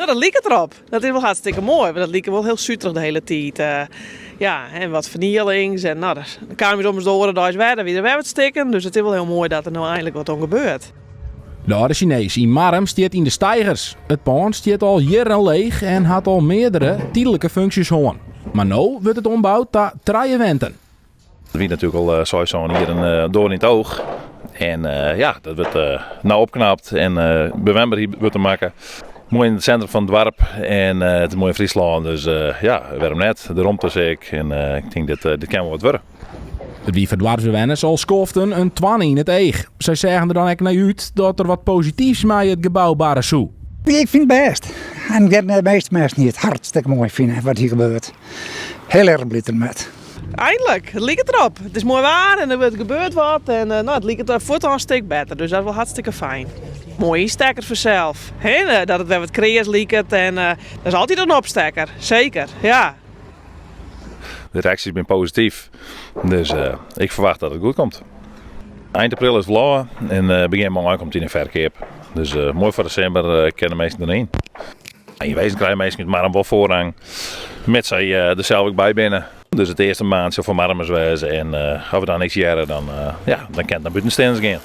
No, dat liket derop. Dat is wol hartstikke moai, want dat like wol hiel suterich de hiele tiid. Ja, en wat fernielings en no, dan kaam je ommers de oare deis wer, dan wie der wer wat stikken. Dus it is wol hiel moai dat der no einlik wat oan gebeurt. De âlde Sinees yn Marrum stiet yn de steigers. It pân stiet al jierren leech en hat al meardere tydlike funksjes hân. Mar no wurdt it omboud ta trije wenten. Dat wie natuerlik al seis, sân jier in doarn yn it oog. En ja, dat wurdt no opknapt en bewenber wurdt der makke. Moai yn it sintrum fan it doarp en it is moai yn Fryslân, dus ja, wêrom net? De romte is ek en ik tink dit, dit kin wol wat wurde. It wie foar doarpsbewenners al skoften in toarn yn it each. Sy seagen der dan ek nei út dat der wat posityfs mei it gebou barre soe. Ik fyn it bêst. En ik denk dat de measte minsken it hartstikke moai fine wat hjir gebeurt. Hiel erch bliid dermei. Eindelijk, it liket derop. It is moai waar en der wurdt gebeurt wat en no, it liket fuort al in stik better, dus dat is wol hartstikke fijn. Moai ynstekker fansels, hè, dat it wer wat kreas liket en dat is altyd in opstekker, seker, ja. De reaksjes binne posityf, dus ik ferwacht dat it goed komt. Ein april is it ôf en begjin maaie komt it yn de ferkeap. Dus moai foar de simmer kinne de minsken deryn. Yn wezen krije minsken út Marrum wol foarrang, mits sy der sels ek by binne. Dus it earste maand sil foar Marrumers wêze en as we dan niks hearre, dan, ja, dan kin it nei bûtensteanders gean.